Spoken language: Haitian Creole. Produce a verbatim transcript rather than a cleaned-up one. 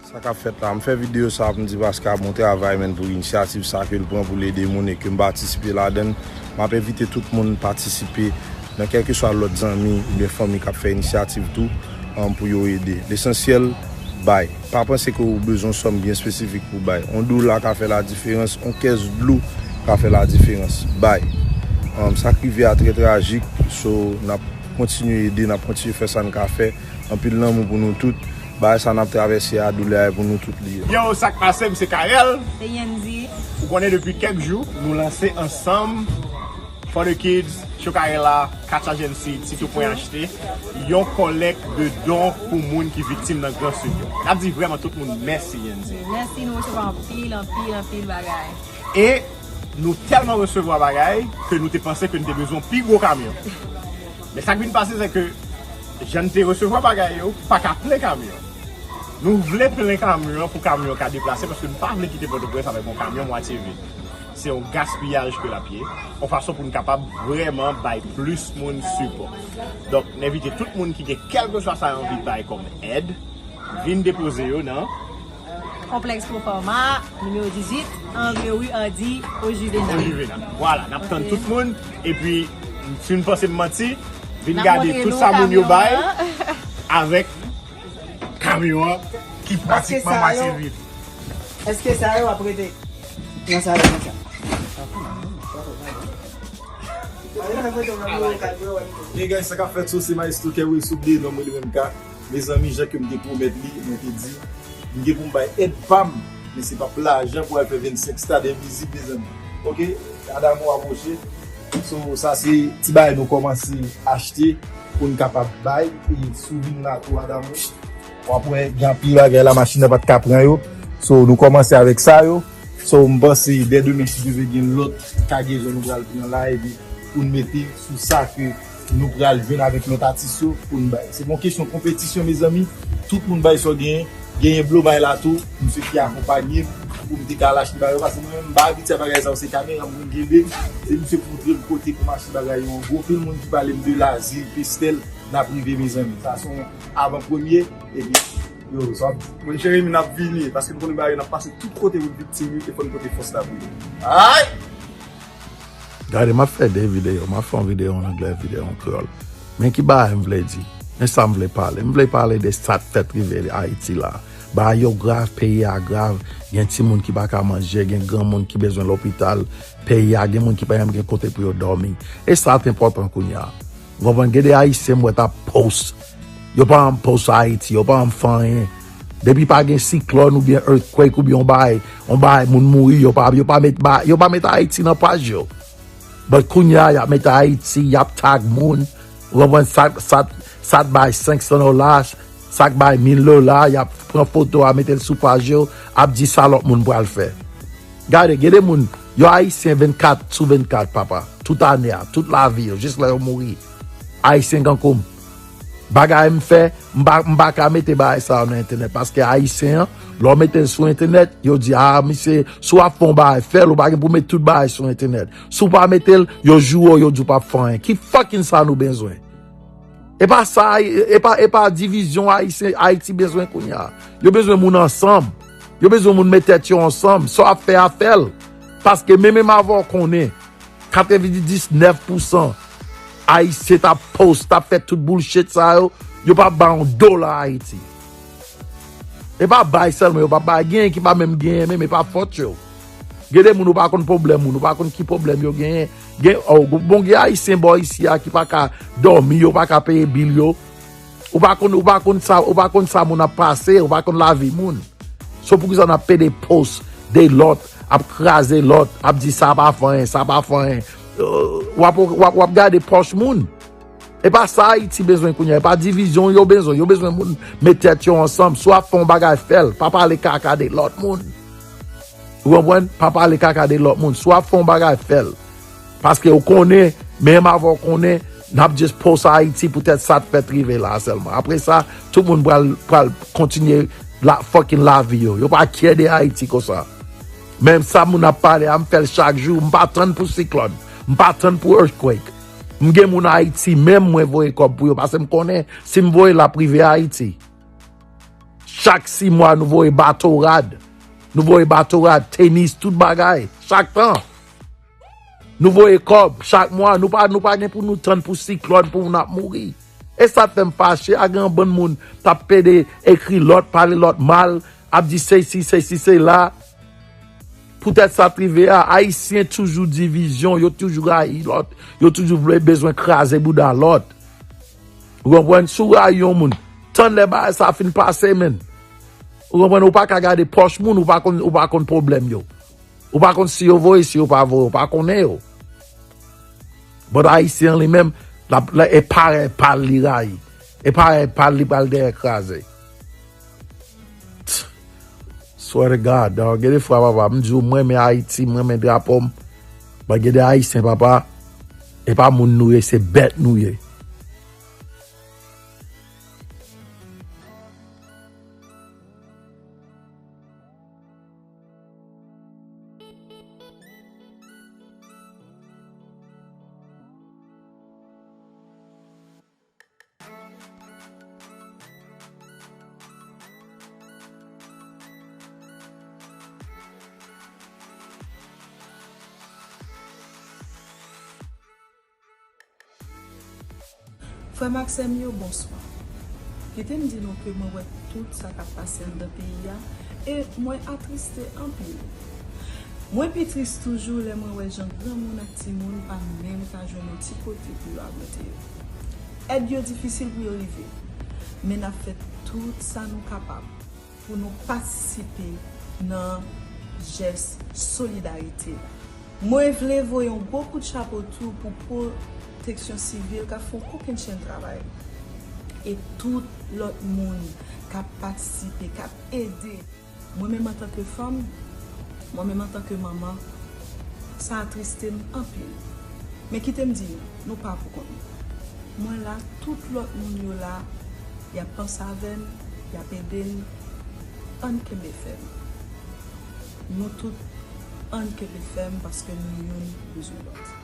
Sa k ap fèt la, m fè videyo sa pou m di Pasca bon travay, menn, pou inisyativ sa ke l pran pou l ede moun e ke m patisipe ladan l. M ap envite tout moun patisipe nan kèlkeswa lòt zanmi oubyen fanmi k ap fè inisyativ tou, um, pou yo ede. Lesansyèl, bay. Pa panse ke w bezwen yon sòm byen espesifik pou bay. Yon dola ka fè ladiferans, yon kès dlo ka fè ladiferans. Bay. Um, sa k rive a trè trajik, so n ap kontinye ede, n ap kontinye fè sa n ka fè. Anpil lanmou pou nou tout. Bagay sa n ap travèse a, doulè a, e pou nou tout li ye. Yo, sa k pase, m se Carel. Se Yendy. Ou konnen depi kèk jou, nou lanse ansanm For the Kids, Chokarella, Katcha Jency, Tito Pwen Achte, yon kòlèk de don pou moun ki viktim nan Gran Sid yo. N ap di vrèman tout moun mèsi, Yendy. Mèsi, nou resevwa anpil, anpil, anpil bagay. E nou tèlman resevwa bagay ke nou te panse ke nou te bezwen yon pi gwo kamyon. Men sa k vin pase, se ke jan n te resevwa bagay yo, pa ka plen kamyon. Nou vle plen kamyon an pou kamyon an ka deplase, paske nou pa vle kite Pòtoprens avèk yon kamyon mwatye vid. Se yon gaspiyaj ke l ap ye, yon fason pou n kapab vrèman bay plis moun sipò. Donk, n envite tout moun ki gen kèlkeswa sa yo anvi bay kòm èd, vin depoze yo nan Konplèks Proforma, nimewo dizuit, Angle Rue Hardy, au Juvénal. Au Juvénal. Vwala, n ap tann tout moun. Epi, si nou panse m manti, vin gade tout sa moun yo bay avèk kamyon an ki pratikman mache vid. Èske sa yo ap rete nan sa yo konsa? Hey guys, sa k ap fèt sou se Maestro Kerry sou de non mwen li menm ka. Mezanmi, jan ke m te pwomèt li, mwen te di, m gen pou m bay èd pa m, men se p ap lajan pou al fè vennsenk stad envizib, mezanmi. Oke? Adamo apwoche. So, sa se ti bagay nou kòmanse achte pou n kapab bay, e si w vin la tou, Adamo, w ap wè gen anpil bagay la, machin nan pa t ka pran yo. So, nou kòmanse avèk sa yo. So, m panse, dè demen, si Dye vle, gen lòt kagezon nou pral pran la, epi pou n mete sou sa ke nou pral jwenn avèk lòt atis yo, pou n bay. Se pa yon kesyon konpetisyon, mezanmi. Tout moun bay sa w genyen. Genyen Blomay la tou, misye ki akonpanye m pou m te ka al achte bagay yo, paske mwen menm, m pa abitye a bagay sa yo, se kamera m konn kenbe, se misye ki montre m kote pou m achte bagay yo. Gwo pil moun ki pale m de Lazil, Pestèl, n ap rive, mezanmi. Sa se yon avan premye, epi, yo, sa, mwen cheri, m n ap vini, paske m konnen bagay yo, n ap pase tout kote pou viktim yo, e fò n pote fòs la pou yo. Ay! Gade, m ap fè de videyo, m ap fè yon videyo an anglè, videyo an kreyòl. Men ki bagay m vle di? Men sa m vle pale. M vle pale de sa k fèt rive Ayiti la. Bagay yo grav, peyi a grav. Gen timoun ki pa ka manje, gen granmoun ki bezwen lopital. Peyi a gen moun ki pa menm gen kote pou yo dòmi. E sa t enpòtan kounye a. Ou konprann? Gen de Ayisyen m wè t ap post. Yo pa janm post Ayiti, yo pa janm fè anyen. Depi pa gen siklòn oubyen earthquake oubyen yon bagay, yon bagay moun mouri, yo pa, yo pa met ba-, yo pa met Ayiti nan paj yo. But kounye a, y ap met Ayiti, y ap tag moun. Ou konprann? Sa, sa, sa t bay senk san dola, sa k bay mil dola, y ap pran foto a, mete l sou paj yo, ap di sa lòt moun pral fè. Gade, gen de moun, yo Ayisyen vennkat sou vennkat, papa. Tout ane a, tout lavi yo, jis lè yo mouri. Ayisyen kankou m. Bagay m fè, m pa, m pa ka mete bagay sa yo nan entènèt, paske Ayisyen an, lè w mete l sou entènèt, yo di, a, misye, si w ap fè yon bagay, fè l, ou pa gen pou w met tout bagay sou entènèt. Si w pa mete l, yo joure w, yo di w p ap fè anyen. Ki fucking sa nou bezwen? E pa sa, e pa, e pa divizyon Ayisyen, Ayiti bezwen kounye a. Yo bezwen moun ansanm. Yo bezwen moun met tèt yo ansanm. Sa w ap fè a, fè l. Paske menm, menm avè w konnen, katrevendiznèf pousan Ayisyen t ap post, t ap fè tout bullshit sa yo, yo p ap bay yon dola Ayiti. E pa bay sèlman, yo pa bay, genyen ki pa menm genyen menm, e pa fòt yo. Gen de moun ou pa konn pwoblèm moun, ou pa konn ki pwoblèm yo genyen. Gen, oh, bon, gen Ayisyen bò isi a ki pa ka dòmi, yo pa ka peye bil yo. Ou pa konn, ou pa konn sa, ou pa konn sa moun ap pase, ou pa konn lavi moun. So poukisa n ap pede post de lòt, ap kraze lòt, ap di sa pa fè anyen, sa pa fè anyen. Euh, w ap, w ap, w ap gade pòch moun. E pa sa Ayiti bezwen kounye a, e pa divizyon yo bezwen. Yo bezwen moun met tèt yo ansanm. Si w ap fè yon bagay, fè l. Pa pale kaka de lòt moun. Ou konprann? Pa pale kaka de lòt moun. Si w ap fè yon bagay, fè l. Paske ou konnen, menm avè w konnen, n ap just post Ayiti poutèt sa t fèt rive la sèlman. Apre sa, tout moun pral, pral kontinye la, fucking lavi yo. Yo pa care de Ayiti konsa. Menm sa moun ap pale a, m fè l chak jou, m pa tann pou siklòn, m pa tann pou earthquake. M gen moun Ayiti menm mwen voye kòb pou yo, paske m konnen si m voye l ap rive Ayiti. Chak sis mwa, nou voye bato rad. Nou voye bato rad, tenis, tout bagay. Chak tan. Nou voye kòb chak mwa. Nou pa, nou pa gen pou nou tann pou siklòn pou moun ap mouri. E sa fè m fache, a gen yon bann moun t ap pede ekri lòt, pale lòt mal, ap di sesi, sesi, sela. Poutèt sa t rive a, Ayisyen toujou divizyon, yo toujou rayi lòt, yo toujou vle bezwen kraze bouda lòt. Ou konprann? Si w rayi yon moun, tann lè bagay sa fin pase, menn. Ou konprann? Ou pa ka gade pòch moun, ou pa konn, ou pa konn pwoblèm yo. Ou pa konn si yo voye, si yo pa voye, ou pa konnen yo. But Ayisyen an li menm, l ap, l, e parèy pa l li rayi. E parèy pa l li pral dèyè kraze. Swear to God, dawg, gen de fwa, papa, m di w, mwen renmen Ayiti, mwen renmen drapo m. But gen de Ayisyen, papa, e pa moun nou ye, se bèt nou ye. Frè m ak sè m yo, bonswa. Kite m di nou ke mwen wè tout sa k ap pase anndan peyi a, e mwen atriste anpil. Mwen pi tris toujou lè mwen wè jan granmoun ak timoun pa menm ka jwenn yon ti kote pou yo abrite yo. Èd yo difisil pou yo rive, men n ap fè tout sa nou kapab pou nou patisipe nan jès solidarite la. Mwen vle voye yon gwo kout chapo tou pou Pwoteksyon Sivil k ap fè yon kokennchenn travay, e tout lòt moun k ap patisipe, k ap ede. Mwen menm antanke fanm, mwen menm antanke manman, sa atriste m anpil. Men kite m di nou, nou pa poukont nou. Mwen la, tout lòt moun yo la, y ap panse avè n, y ap ede n. Ann kenbe fèm. Nou tout, ann kenbe fèm paske nou youn bezwen lòt.